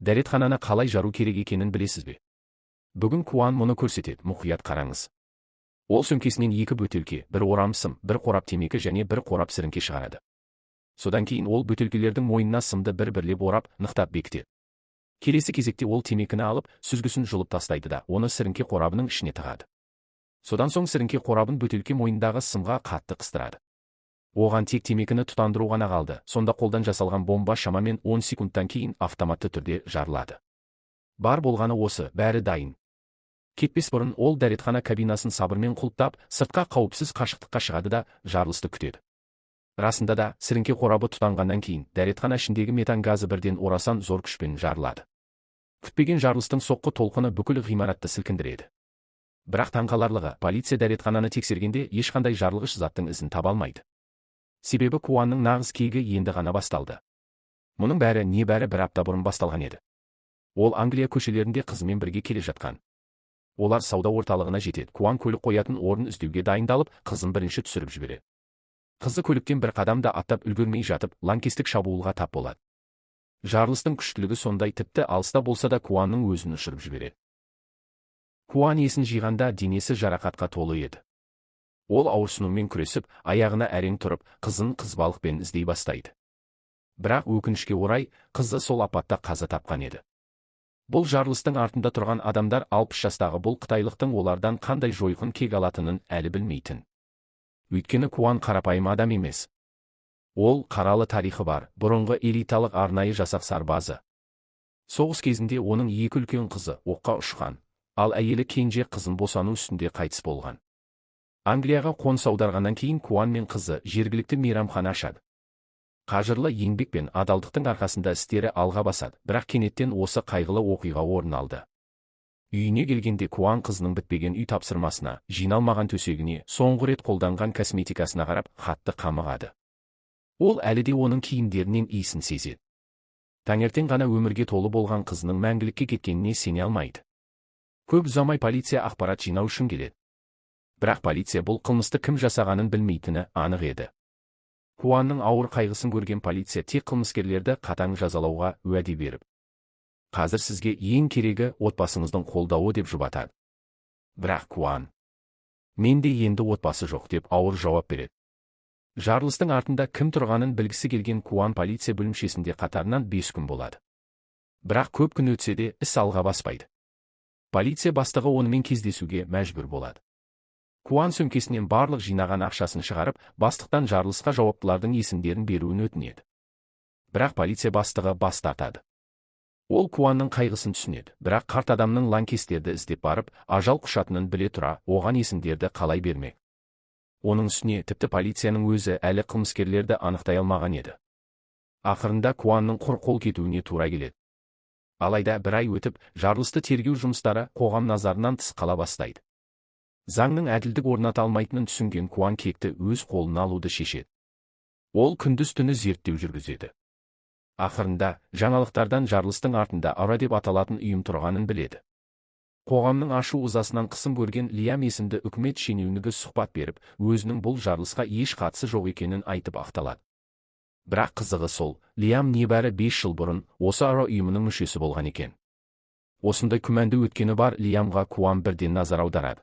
Дәретхананы қалай жару керек екенін білесіз бе? Бүгін Куан мұны көрсетеді, мұқият қараңыз. Ол сөмкесінен екі бөтелке, бір орам сым, бір қорап темекі және бір қорап сіріңке шығарады. Содан кейін ол бөтелкелердің мойнына сымды бір-бірлеп орап, нықтап бекітеді. Келесі кезекте ол темекіні алып, сүзгісін жұлып тастайды да, оны сіріңке қорабының ішіне тығады. Содан соң сіріңке қорабын бөтелке мойнындағы сымға қатты қыстырады. Оған тек темекіні тұтандыру ғана қалды, сонда қолдан жасалған бомба шамамен 10 секундтан кейін автоматты түрде жарылады. Бар болғаны осы, бәрі дайын. Кетпес бұрын ол дәретхана кабинасын сабырмен құлыптап, сыртқа қауіпсіз қашықтыққа шығады да, жарылысты күтеді. Расында да, сіріңке қорабы тұтанғаннан кейін дәретхана ішіндегі метан газы бірден орасан зор күшпен жарылады. Күтпеген жарылыстың соққы толқыны бүкіл ғимаратты сілкіндіреді. Бірақ таңқаларлығы, полиция дәретхананы тексергенде ешқандай жарылғыш заттың ізін таба алмайды. Себебі Куанның нағыз кегі енді ғана басталды. Мұның бәрі небәрі бір апта бұрын басталған еді. Ол Англия көшелерінде қызымен бірге келе жатқан. Олар сауда орталығына жетеді. Куан көлік қоятын орын іздеуге дайындалып, қызын бірінші түсіріп жібереді. Қызы көліктен бір қадам да аттап үлгермей жатып, лаңкестік шабуылға тап болады. Жарылыстың күштілігі сондай, тіпті алыста болса да Куанның өзін ұшырып жібереді. Куан есін жиғанда денесі жарақатқа толы еді. Ол ауырсынумен күресіп, аяғына әрең тұрып, қызын қызбалықпен іздей бастайды. Бірақ өкінішке орай, қызы сол апатта қаза тапқан еді. Бұл жарылыстың артында тұрған адамдар 60 жастағы бұл қытайлықтың олардан қандай жойқын кек алатынын әлі білмейтін. Өйткені Куан қарапайым адам емес. Ол қаралы тарихы бар, бұрынғы элиталық арнайы жасақ сарбазы. Соғыс кезінде оның екі үлкен қызы оққа ұшқан, ал әйелі кенже қызын босану үстінде қайтыс болған. Англияға қоныс аударғаннан кейін Куан мен қызы жергілікті мейрамхана ашады. Қажырлы еңбек пен адалдықтың арқасында істері алға басады, бірақ кенеттен осы қайғылы оқиға орын алды. Үйіне келгенде Куан қызының бітпеген үй тапсырмасына, жиналмаған төсегіне, соңғы рет қолданған косметикасына қарап, қатты қамығады. Ол әлі де оның киімдерінен иісін сезеді. Таңертең ғана өмірге толы болған қызының мәңгілікке кеткеніне сене алмайды. Көп ұзамай полиция ақпарат жинау үшін келеді. Бірақ полиция бұл қылмысты кім жасағанын білмейтіні анық еді. Куанның ауыр қайғысын көрген полиция тек қылмыскерлерді қатаң жазалауға уәде беріп, қазір сізге ең керегі отбасыңыздың қолдауы деп жұбатады. Бірақ Куан, менде енді отбасы жоқ деп ауыр жауап береді. Жарылыстың артында кім тұрғанын білгісі келген Куан полиция бөлімшесінде қатарынан 5 күн болады. Бірақ көп күн өтсе де іс алға баспайды. Полиция бастығы онымен кездесуге мәжбүр болады. Куан сөмкесінен барлық жинаған ақшасын шығарып, бастықтан жарылысқа жауаптылардың есімдерін беруін өтінеді. Бірақ полиция бастығы бас тартады. Ол Куанның қайғысын түсінеді, бірақ қарт адамның лаңкестерді іздеп барып, ажал құшатынын біле тұра, оған есімдерді қалай бермек. Оның үстіне тіпті полицияның өзі әлі қылмыскерлерді анықтай алмаған еді. Ақырында Куанның құр қол кетуіне тура келеді. Алайда бір ай өтіп, жарылысты тергеу жұмыстары қоғам назарынан тыс қала бастайды. Заңның әділдік орната алмайтынын түсінген Куан кекті өз қолына алуды шешеді. Ол күндіз-түні зерттеу жүргізеді. Ақырында жаңалықтардан жарылыстың артында АРА деп аталатын ұйым тұрғанын біледі. Қоғамның ашу ызасынан қысым көрген Лиам есімді үкімет шенеунігі сұхбат беріп, өзінің бұл жарылысқа еш қатысы жоқ екенін айтып ақталады. Бірақ қызығы сол, Лиам небәрі 5 жыл бұрын осы АРА ұйымының мүшесі болған екен. Осындай күмәнді өткені бар Лиамға Куан бірден назар аударады.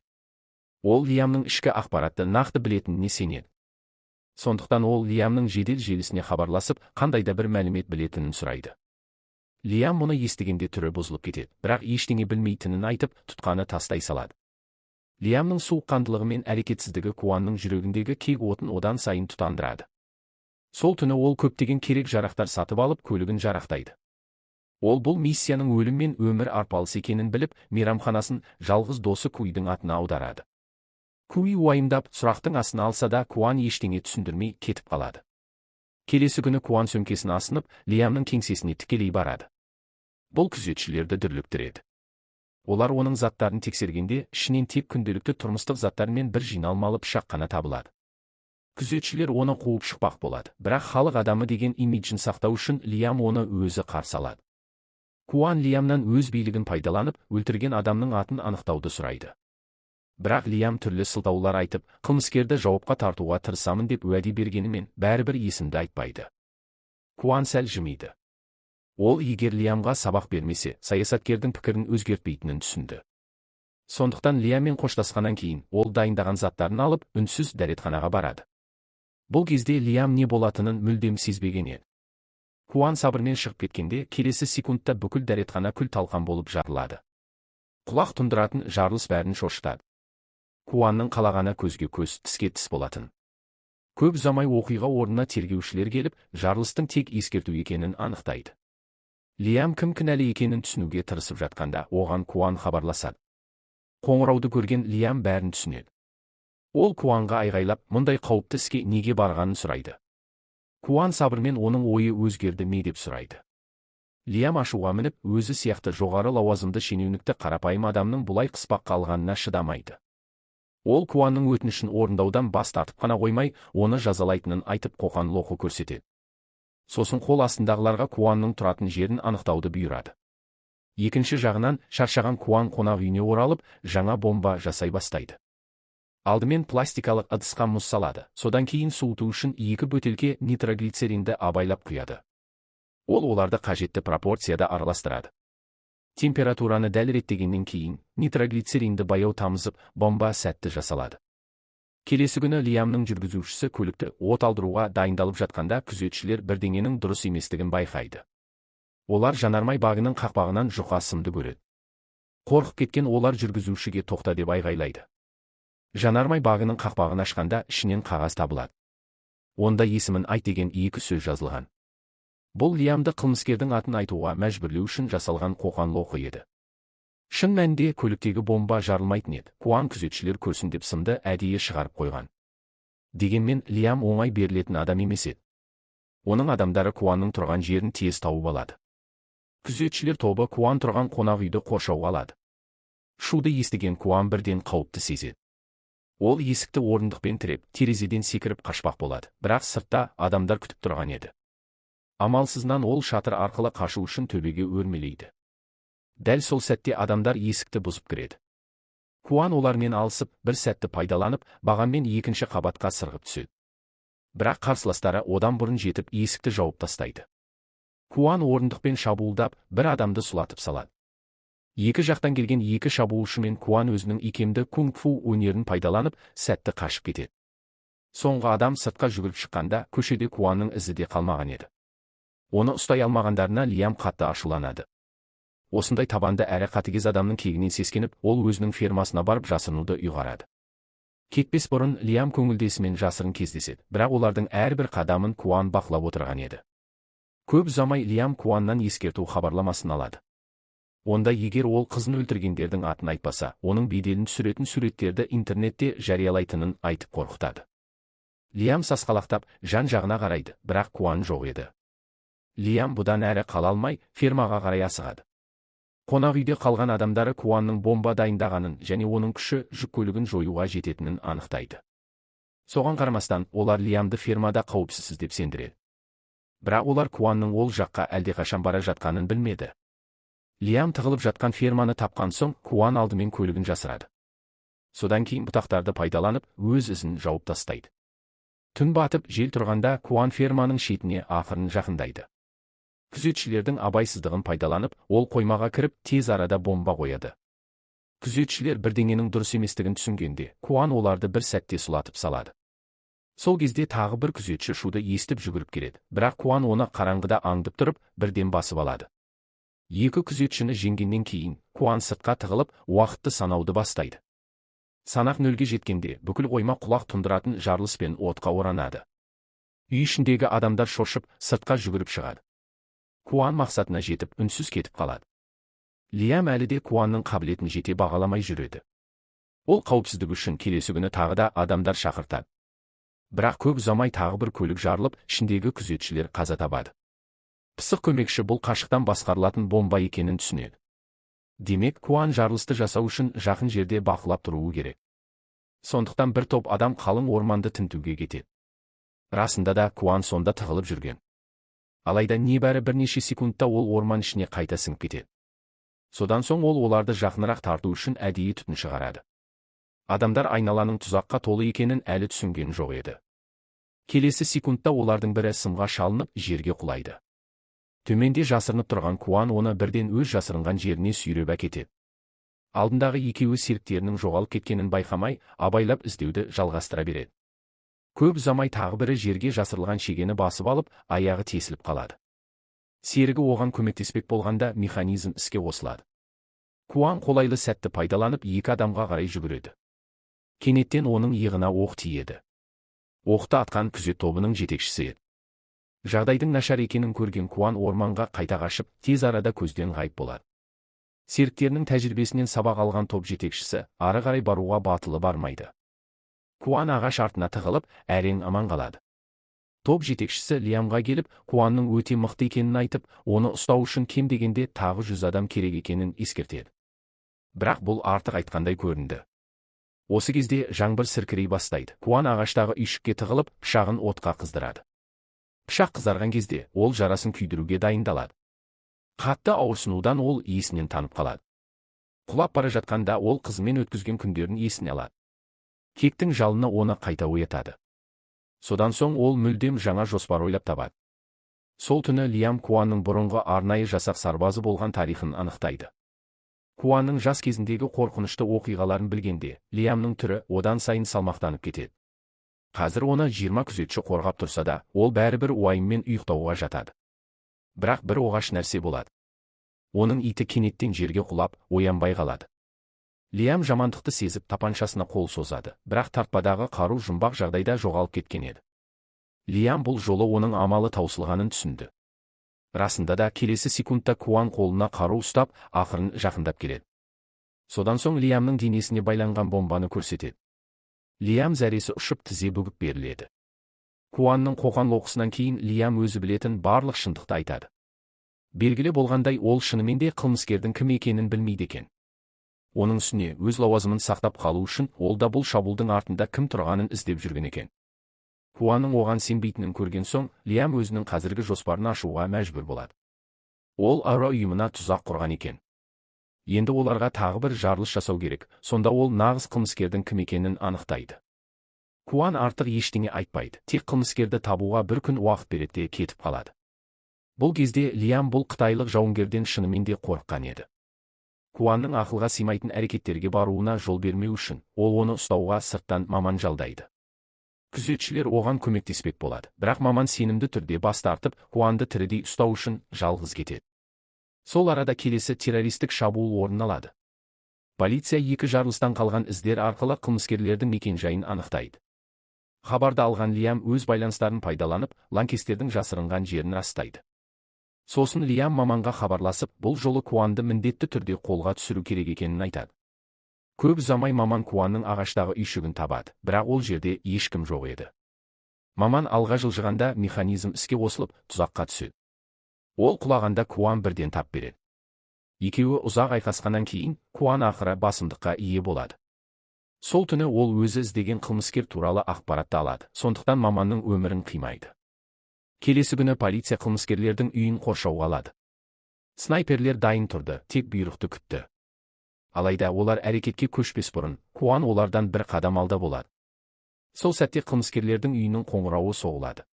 Ол Лиамның ішкі ақпаратты нақты білетініне сенеді. Сондықтан ол Лиамның жедел желісіне хабарласып, қандай да бір мәлімет білетінін сұрайды. Лиам мұны естігенде түрі бұзылып кетеді, бірақ ештеңе білмейтінін айтып, тұтқаны тастай салады. Лиамның суыққандылығы мен әрекетсіздігі Куанның жүрегіндегі кек отын одан сайын тұтандырады. Сол түні ол көптеген керек жарақтар сатып алып, көлігін жарақтайды. Ол бұл миссияның өлім мен өмір арпалысы екенін біліп, мейрамханасын жалғыз досы Куидің атына аударады. Куи уайымдап, сұрақтың астына алса да, Куан ештеңе түсіндірмей кетіп қалады. Келесі күні Куан сөмкесін асынып, Лиамның кеңсесіне тікелей барады. Бұл күзетшілерді дүрліктіреді. Олар оның заттарын тексергенде, ішінен тек күнделікті тұрмыстық заттар мен бір жиналмалы пышақ қана табылады. Күзетшілер оны қуып шықпақ болады, бірақ халық адамы деген имиджін сақтау үшін Лиам оны өзі қарсы алады. Куан Лиамнан өз билігін пайдаланып, өлтірген адамның атын анықтауды сұрайды. Бірақ Лиам түрлі сылтаулар айтып, қылмыскерді жауапқа тартуға тырысамын деп уәде бергенімен бәрібір есімді айтпайды. Куан сәл жымиды. Ол егер Лиамға сабақ бермесе, саясаткердің пікірін өзгертпейтінін түсінді. Сондықтан Лиаммен қоштасқаннан кейін ол дайындаған заттарын алып, үнсіз дәретханаға барады. Бұл кезде Лиам не болатынын мүлдем сезбеген еді. Куан сабырмен шығып кеткенде, келесі секундта бүкіл дәретхана күл-талқан болып жарылады. Құлақ тұндыратын жарылыс бәрін шошытады. Куанның қалағаны көзге көз, тіске тіс болатын. Көп ұзамай оқиға орнына тергеушілер келіп, жарылыстың тек ескерту екенін анықтайды. Лиам кім кінәлі екенін түсінуге тырысып жатқанда, оған Куан хабарласады. Қоңырауды көрген Лиам бәрін түсінеді. Ол Куанға айғайлап, мұндай қауіпті іске неге барғанын сұрайды. Куан сабырмен оның ойы өзгерді ме деп сұрайды. Лиам ашуға мініп, өзі сияқты жоғары лауазымды шенеунікті қарапайым адамның бұлай қыспаққа алғанына шыдамайды. Ол Куанның өтінішін орындаудан бас тартып қана қоймай, оны жазалайтынын айтып қоқан-лоқы көрсетеді. Сосын қол астындағыларға Куанның тұратын жерін анықтауды бұйырады. Екінші жағынан шаршаған Куан қонақ үйіне оралып, жаңа бомба жасай бастайды. Алдымен пластикалық ыдысқа мұз салады, содан кейін суыту үшін 2 бөтелке нитроглицеринді абайлап құяды. Ол оларды қажетті пропорцияда араластырады. Температураны дәл реттегеннен кейін нитроглицеринді баяу тамызып, бомба сәтті жасалады. Келесі күні Лиамның жүргізушісі көлікті от алдыруға дайындалып жатқанда күзетшілер бірдеңенің дұрыс еместігін байқайды. Олар жанармай багының қақпағынан жұқа сымды көреді. Қорқып кеткен олар жүргізушіге тоқта деп айғайлайды. Жанармай багының қақпағын ашқанда ішінен қағаз табылады. Онда есімін айт деген 2 сөз жазылған. Бұл Лиамды қылмыскердің атын айтуға мәжбүрлеу үшін жасалған қоқан-лоқы еді. Шын мәнінде көліктегі бомба жарылмайтын еді. Куан күзетшілер көрсін деп сымды әдейі шығарып қойған. Дегенмен Лиам оңай берілетін адам емес еді. Оның адамдары Куанның тұрған жерін тез тауып алады. Күзетшілер тобы Куан тұрған қонақ үйді қоршауға алады. Шуды естіген Куан бірден қауіпті сезеді. Ол есікті орындықпен тіреп, терезеден секіріп қашпақ болады, бірақ сыртта адамдар күтіп тұрған еді. Амалсызынан ол шатыр арқылы қашу үшін төбеге өрмелейді. Дәл сол сәтте адамдар есікті бұзып кіреді. Куан олармен алысып, бір сәтті пайдаланып, бағанмен екінші қабатқа сырғып түседі. Бірақ қарсыластары одан бұрын жетіп, есікті жауып тастайды. Куан орындықпен шабуылдап, бір адамды сұлатып салады. Екі жақтан келген екі шабуылшымен Куан өзінің икемді кунг-фу өнерін пайдаланып, сәтті қашып кетеді. Соңғы адам сыртқа жүгіріп шыққанда, көшеде Куанның ізі де қалмаған еді. Оны ұстай алмағандарына Лиам қатты ашуланады. Осындай табанды әрі қатыгез адамның кегінен сескеніп, ол өзінің фермасына барып жасырынуды ұйғарады. Кетпес бұрын Лиам көңілдесімен жасырын кездеседі, бірақ олардың әрбір қадамын Куан бақылап отырған еді. Көп ұзамай Лиам Куаннан ескерту хабарламасын алады. Онда егер ол қызын өлтіргендердің атын айтпаса, оның беделін түсіретін суреттерді интернетте жариялайтынын айтып қорқытады. Лиам сасқалақтап, жан-жағына қарайды, бірақ Куан жоқ еді. Лиам бұдан әрі қала алмай, фермаға қарай асығады. Қонақ үйде қалған адамдары Куанның бомба дайындағанын және оның күші жүк көлігін жоюға жететінін анықтайды. Соған қарамастан, олар Лиамды фермада қауіпсіз деп сендіреді. Бірақ олар Куанның ол жаққа әлдеқашан бара жатқанын білмеді. Лиам тығылып жатқан ферманы тапқан соң, Куан алдымен көлігін жасырады. Содан кейін бұтақтарды пайдаланып, өз ізін жауып тастайды. Түн батып, жел тұрғанда Куан ферманың шетіне ақырын жақындайды. Күзетшілердің абайсыздығын пайдаланып, ол қоймаға кіріп, тез арада бомба қояды. Күзетшілер бірдеңенің дұрыс еместігін түсінгенде, Куан оларды бір сәтте сұлатып салады. Сол кезде тағы бір күзетші шуды естіп жүгіріп келеді, бірақ Куан оны қараңғыда аңдып тұрып, бірден басып алады. Екі күзетшіні жеңгеннен кейін, Куан сыртқа тығылып, уақытты санауды бастайды. Санақ нөлге жеткенде, бүкіл қойма құлақ тұндыратын жарылыспен отқа оранады. Үй ішіндегі адамдар шошып, сыртқа жүгіріп шығады. Куан мақсатына жетіп, үнсіз кетіп қалады. Лиам әлі де Куанның қабілетін жете бағаламай жүреді. Ол қауіпсіздік үшін келесі күні тағы да адамдар шақыртады. Бірақ көп ұзамай тағы бір көлік жарылып, ішіндегі күзетшілер қаза табады. Пысық көмекші бұл қашықтан басқарылатын бомба екенін түсінеді. Демек, Куан жарылысты жасау үшін жақын жерде бақылап тұруы керек. Сондықтан бір топ адам қалың орманды тінтуге кетеді. Расында да Куан сонда тығылып жүрген. Алайда небәрі бірнеше секундта ол орман ішіне қайта сіңіп кетеді. Содан соң ол оларды жақынырақ тарту үшін әдейі түтін шығарады. Адамдар айналаның тұзаққа толы екенін әлі түсінген жоқ еді. Келесі секундта олардың бірі сымға шалынып, жерге құлайды. Төменде жасырынып тұрған Куан оны бірден өз жасырынған жеріне сүйреп әкетеді. Алдындағы екеуі серіктерінің жоғалып кеткенін байқамай, абайлап іздеуді жалғастыра береді. Көп ұзамай тағы бірі жерге жасырылған шегені басып алып, аяғы тесіліп қалады. Серігі оған көмектеспек болғанда, механизм іске қосылады. Куан қолайлы сәтті пайдаланып, екі адамға қарай жүгіреді. Кенеттен оның иығына оқ тиеді. Оқты атқан күзет тобының жетекшісі еді. Жағдайдың нашар екенін көрген Куан орманға қайта қашып, тез арада көзден ғайып болады. Серіктерінің тәжірибесінен сабақ алған топ жетекшісі ары қарай баруға батылы бармайды. Куан ағаш артына тығылып, әрең аман қалады. Топ жетекшісі Лиамға келіп, Куанның өте мықты екенін айтып, оны ұстау үшін кем дегенде тағы 100 адам керек екенін ескертеді. Бірақ бұл артық айтқандай көрінді. Осы кезде жаңбыр сіркірей бастайды. Куан ағаштағы үйшікке тығылып, пышағын отқа қыздырады. Пышақ қызарған кезде ол жарасын күйдіруге дайындалады. Қатты ауырсынудан ол есінен танып қалады. Құлап бара жатқанда ол қызымен өткізген күндерін есіне алады. Кектің жалыны оны қайта оятады. Содан соң ол мүлдем жаңа жоспар ойлап табады. Сол түні Лиам Куанның бұрынғы арнайы жасақ сарбазы болған тарихын анықтайды. Куанның жас кезіндегі қорқынышты оқиғаларын білгенде, Лиамның түрі одан сайын салмақтанып кетеді. Қазір оны 20 күзетші қорғап тұрса да, ол бәрібір уайыммен ұйықтауға жатады. Бірақ бір оғаш нәрсе болады. Оның иті кенеттен жерге құлап, оянбай қалады. Лиам жамандықты сезіп, тапаншасына қол созады, бірақ тартпадағы қару жұмбақ жағдайда жоғалып кеткен еді. Лиам бұл жолы оның амалы таусылғанын түсінді. Расында да, келесі секундта Куан қолына қару ұстап, ақырын жақындап келеді. Содан соң Лиамның денесіне байланған бомбаны көрсетеді. Лиам зәресі ұшып, тізе бүгіп беріледі. Куанның қоқан лоқысынан кейін Лиам өзі білетін барлық шындықты айтады. Белгілі болғандай, ол шынымен де қылмыскердің кім екенін білмейді екен. Оның үстіне өз лауазымын сақтап қалу үшін ол да бұл шабуылдың артында кім тұрғанын іздеп жүрген екен. Куанның оған сенбейтінін көрген соң, Лиам өзінің қазіргі жоспарын ашуға мәжбүр болады. Ол АРА ұйымына тұзақ құрған екен. Енді оларға тағы бір жарылыс жасау керек, сонда ол нағыз қылмыскердің кім екенін анықтайды. Куан артық ештеңе айтпайды, тек қылмыскерді табуға бір күн уақыт береді де кетіп қалады. Бұл кезде Лиам бұл қытайлық жауынгерден шынымен де қорыққан еді. Куанның ақылға сыймайтын әрекеттерге баруына жол бермеу үшін, ол оны ұстауға сырттан маман жалдайды. Күзетшілер оған көмектеспек болады, бірақ маман сенімді түрде бас тартып, Куанды тірідей ұстау үшін жалғыз кетеді. Сол арада келесі террористік шабуыл орын алады. Полиция екі жарылыстан қалған іздер арқылы қылмыскерлердің мекен-жайын анықтайды. Хабарды алған Лиам өз байланыстарын пайдаланып, лаңкестердің жасырынған жерін растайды. Сосын Лиам маманға хабарласып, бұл жолы Куанды міндетті түрде қолға түсіру керек екенін айтады. Көп ұзамай маман Куанның ағаштағы үйшігін табады, бірақ ол жерде ешкім жоқ еді. Маман алға жылжығанда механизм іске қосылып, тұзаққа түседі. Ол құлағанда Куан бірден тап береді. Екеуі ұзақ айқасқаннан кейін Куан ақыры басымдыққа ие болады. Сол түні ол өзі іздеген қылмыскер туралы ақпаратты алады, сондықтан маманның өмірін қимайды. Келесі күні полиция қылмыскерлердің үйін қоршауға алады. Снайперлер дайын тұрды, тек бұйрықты күтті. Алайда олар әрекетке көшпес бұрын, Куан олардан бір қадам алда болады. Сол сәтте қылмыскерлердің үйінің қоңырауы соғылады.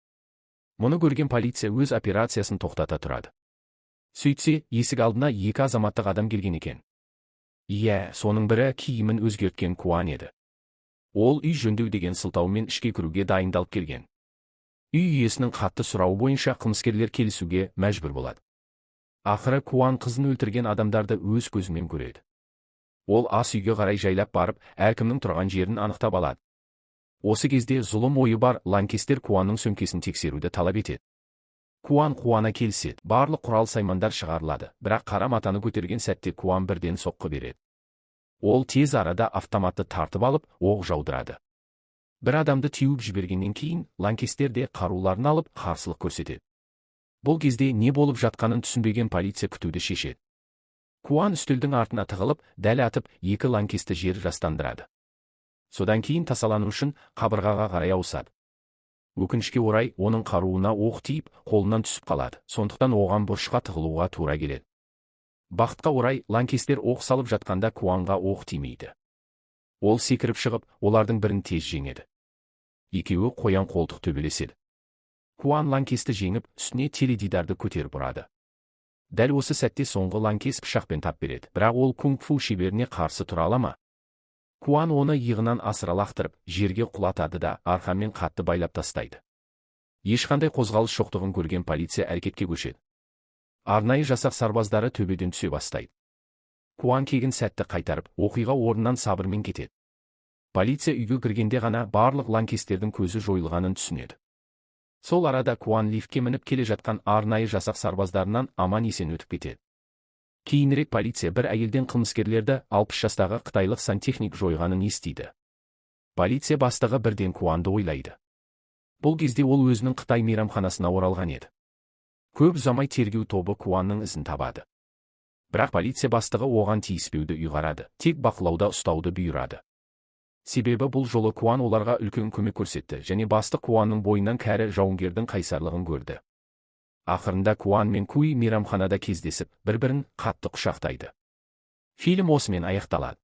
Мұны көрген полиция өз операциясын тоқтата тұрады. Сөйтсе, есік алдына екі азаматтық адам келген екен. Иә, соның бірі киімін өзгерткен Куан еді. Ол үй жөндеу деген сылтаумен ішке кіруге дайындалып келген. Үй иесінің қатты сұрауы бойынша қылмыскерлер келісуге мәжбүр болады. Ақыры Куан қызын өлтірген адамдарды өз көзімен көреді. Ол ас үйге қарай жайлап барып, әркімнің тұрған жерін анықтап алады. Осы кезде зұлым ойы бар лаңкестер Куанның сөмкесін тексеруді талап етеді. Куан қуана келіседі, барлық құрал саймандар шығарылады, бірақ қара матаны көтерген сәтте Куан бірден соққы береді. Ол тез арада автоматты тартып алып, оқ жаудырады. Бір адамды теуіп жібергеннен кейін, лаңкестер де қаруларын алып, қарсылық көрсетеді. Бұл кезде не болып жатқанын түсінбеген полиция күтуді шешеді. Куан үстелдің артына тығылып, дәл атып, екі лаңкесті жер жастандырады. Содан кейін тасалану үшін қабырғаға қарай ауысады. Өкінішке орай, оның қаруына оқ тиіп, қолынан түсіп қалады, сондықтан оған бұрышқа тығылуға тура келеді. Бақытқа орай, лаңкестер оқ салып жатқанда Куанға оқ тимейді. Ол секіріп шығып, олардың бірін тез жеңеді. Екеуі қоян қолтық төбелеседі. Куан лаңкесті жеңіп, үстіне теледидарды көтеріп ұрады. Дәл осы сәтте соңғы лаңкес пышақпен тап береді, бірақ ол кунг-фу шеберіне қарсы тұра ала ма? Куан оны иығынан асыра лақтырып, жерге құлатады да, арқанмен қатты байлап тастайды. Ешқандай қозғалыс жоқтығын көрген полиция әрекетке көшеді. Арнайы жасақ сарбаздары төбеден түсе бастайды. Куан кегін сәтті қайтарып, оқиға орнынан сабырмен кетеді. Полиция үйге кіргенде ғана барлық лаңкестердің көзі жойылғанын түсінеді. Сол арада Куан лифтке мініп келе жатқан арнайы жасақ сарбаздарынан аман есен өтіп кетеді. Кейінірек полиция бір әйелден қылмыскерлерді 60 жастағы қытайлық сантехник жойғанын естиді. Полиция бастығы бірден Куанды ойлайды. Бұл кезде ол өзінің қытай мейрамханасына оралған еді. Көп ұзамай тергеу тобы Куанның ізін табады. Бірақ полиция бастығы оған тиіспеуді ұйғарады, тек бақылауда ұстауды бұйырады. Себебі бұл жолы Куан оларға үлкен көмек көрсетті және бастық Куанның бойынан кәрі жауынгердің қайсарлығын көрді. Ақырында Куан мен Куи мейрамханада кездесіп, бір-бірін қатты құшақтайды. Фильм осымен аяқталады.